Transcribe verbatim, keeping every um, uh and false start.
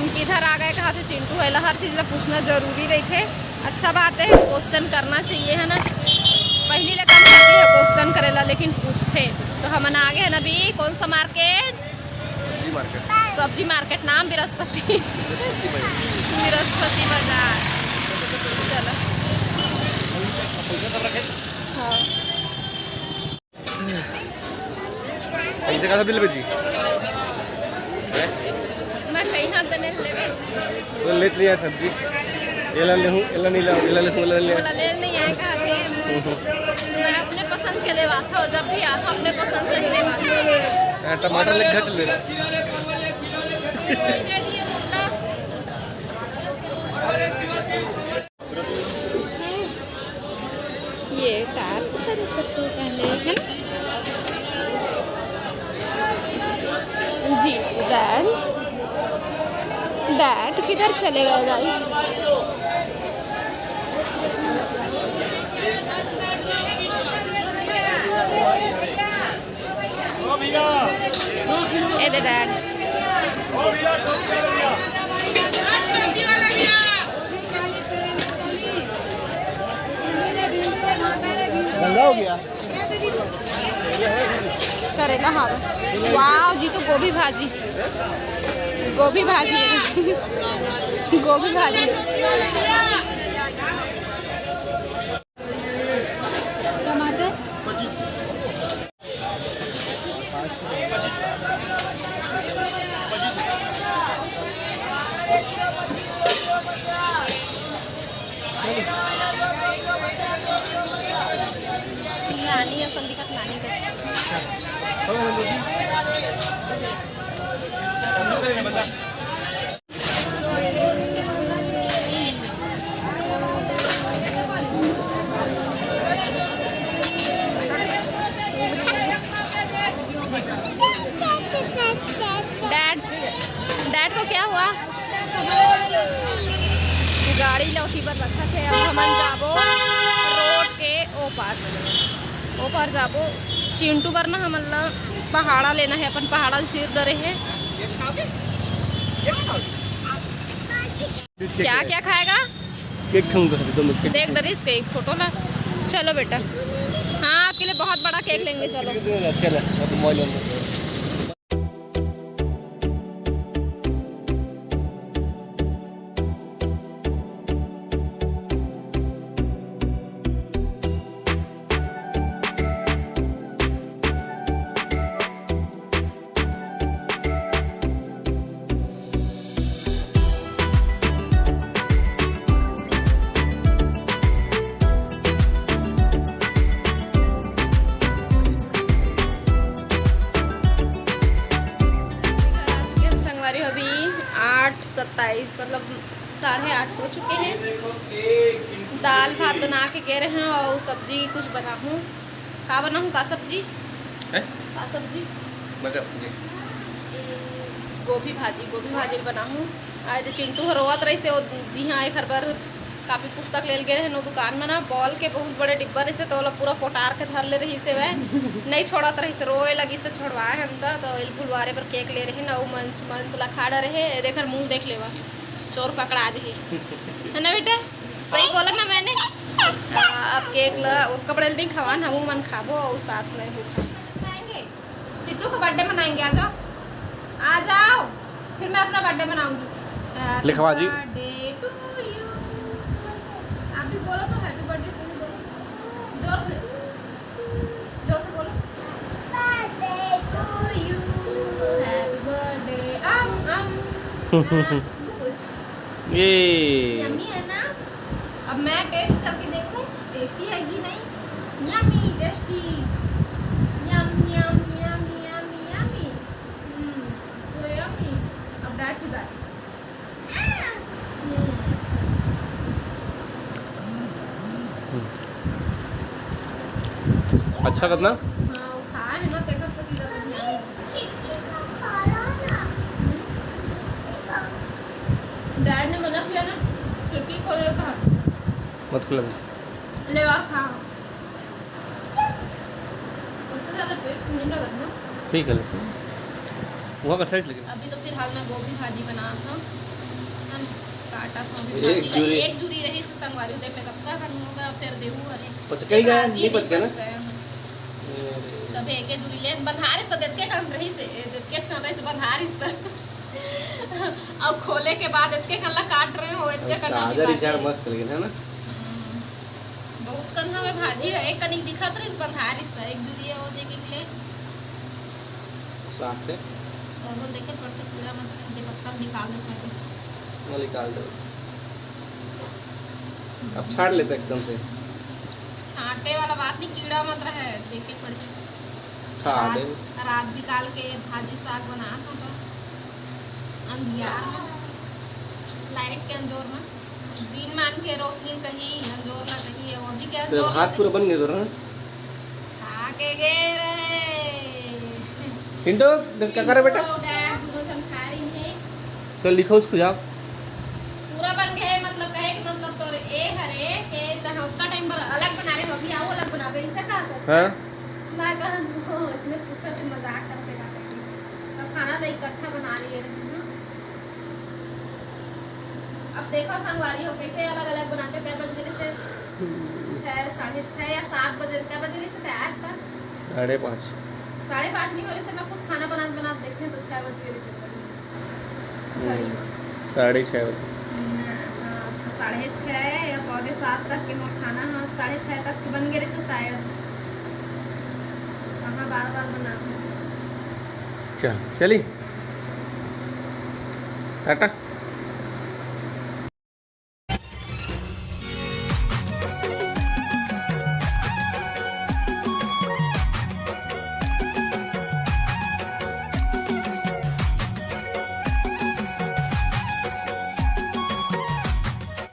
किधर आ गए कहा थे चिंटू, है ला हर चीज ला पूछना जरूरी रहिथे। अच्छा बात है, क्वेश्चन करना चाहिए, है ना। पहली ले कम करती है क्वेश्चन करेला, लेकिन पूछते। तो हमन आ गए हैं अभी कौन सा मार्केट? सब्जी मार्केट। सब्जी मार्केट नाम बृहस्पति। बृहस्पति बाजार। बृहस्पति बाजार। चलो। हाँ। ऐसे का बिल भेजी? मैं कहीं हाथ देने लेवे। तो ले लिया सब्जी। एला लेहूं, एला नहीं लाऊं, एला लेहूं, एला ले। बोला ले नहीं आए कहा थे। मैं अपने पसंद के लेवा था, जब भी आता अपने पसंद से ही लेवा था। हाँ, टमाटर ले घर चले। ये टार्च पर ऊपर तो पहले है ना? जी, डैड, डैड किधर चले गए गाइस? ए दे डैड। गंदा हो गया। करेला हवे। वाह जी, तो गोभी भाजी, गोभी भाजी है। गोभी भाजी। टमाटर। नानी असन दिखत, नानी कस। डैड, डैड को क्या हुआ? गाड़ी लौकी पर रखा थे। अब हमन जाबो रोड के ओ पार, ओ पार जाबो। चिंटू बर ना हमन ला पहाड़ा लेना है, अपन पहाड़ा ल चीर डरे है। क्या क्या खाएगा? केक खाऊंगा, दो मिनट। देख डरिस के एक फोटो ला। चलो बेटा, हाँ, आपके लिए बहुत बड़ा केक लेंगे। चलो। चलो, अब मोबाइल बंद कर। संगवारी हो, अभी आठ सत्ताईस, मतलब साढ़े आठ हो चुके हैं। दाल भात बना के गे रहे हैं और सब्जी कुछ बनाहूँ। का बनाहूँ, का सब्जी? हैं? का सब्जी? मटर सब्जी। गोभी भाजी, गोभी भाजी बनाहूँ। आज चिंटू ह रोवत रहिसे, ओ जी हाँ, एकर बर कापी पुस्तक लेल गे रहे, ओ दुकान में ना बॉल के बहुत बड़े डिब्बा रहिसे, तो ओला पूरा पोटार के धर ले रहिसे वह, नहीं छोड़त रहिसे, रोए लगिसे, छोड़वाए हन त, तो एल भुलवारे बर केक ले रहे ना, वो मंच, मंच ला खा डरे हे, देख एकर मुंह देख लेवा, चोर पकड़ा जाही। है ना बेटा? सही बोला ना मैंने? आ, अब केक ला, वो कपड़े नहीं खवान, हम मन खाबो और साथ में वो खा। चिट्टू का बर्थडे मनाएंगे, आ जाओ, आ जाओ, फिर मैं अपना बर्थडे मनाऊंगी। Happy लिखवा जी। Birthday to you। आप भी बोलो तो, happy birthday to you बोलो, जोर से, जोर से बोलो। Birthday to you, happy birthday, अम, अम। ये यम्मी है ना? अब मैं टेस्ट करके देखूं, टेस्टी है कि नहीं। Yummy, tasty. Yum, yum, yummy, yummy, yummy. Hmm, so yummy. अब डैड की बारी। हम्म। अच्छा करना। हाँ, वो खाए है ना, देखा सकी लगा। डैड ने मना किया ना, खिड़की खोल देता। मत खुला। ले और खा। उससे ज़्यादा टेस्ट नहीं लगा ना। ठीक है, लेकिन वहाँ का अच्छा ही लेकिन। अभी तो फिलहाल मैं गोभी भाजी बना था। काटत हो एक जुरी। एक जुरी रही से संगवारी, देख ले कतका कन होगा, फिर देहू हरे। पचकई का, भाजी नहीं पचका ना? पचका है। तब एके जुरी ले बंधारिस त देतके कन रही से, देतके कन रही से बंधारिस त। अब खोले के बाद एतके कन ला काट रहे हो, एतके कन अभी ताजा बाचे। रिचार मस्त लगे है ना? बहुत कन हवे भाजी है, एक कनिक दिखत रहिस बंधारिस त एक जुरी हो जे के ले। साग के और वो देखे पड़ते कीड़ा मत के पत्ता निकाल देते हैं। वो निकाल दो। अब छाट लेते एकदम से। छाटे वाला बात नहीं, कीड़ा मत रहे, देखे पड़ते। खा दे। रात निकाल के भाजी साग बना तो, तो अंधियार में, लाइट के अंजोर में, दिन मान के रोशनी कहीं अंजोर ना कहीं है, वो भी क्या तो अंजोर भात पूरा बन गया तो ना? खा के गए रहे। पिंटू, देख क्या करे बेटा? दोनों जन खा रही है। चल लिखो उसको, जाओ। पूरा बन गए, मतलब कहे के मतलब तोर ए हरे के तहाँ उतना टाइम पर अलग बना रहे हो, अभी आओ अलग बनावे, ऐसा कहा था? हाँ। मैं कहा, "नो, इसने पूछा तो मजाक करते करते।" तो खाना तो इकट्ठा बना लिए रहे हैं। अब देखो संगवारी हो कैसे अलग अलग बनाते, कै बज गए से छः, साढ़े छः या सात बजे, कै बजे से तैयार था? साढ़े पाँच। साढ़े पाँच नहीं हो रहे से मैं खुद खाना बना बना देखे तो छः बज गए से करीब। साढ़े छः बजे। हाँ, तो साढ़े छः या पौने सात तक के मोर खाना, हाँ, साढ़े छः तक के बन गए से शायद। कहाँ बार बार बनाते हैं। चल चली टाटा।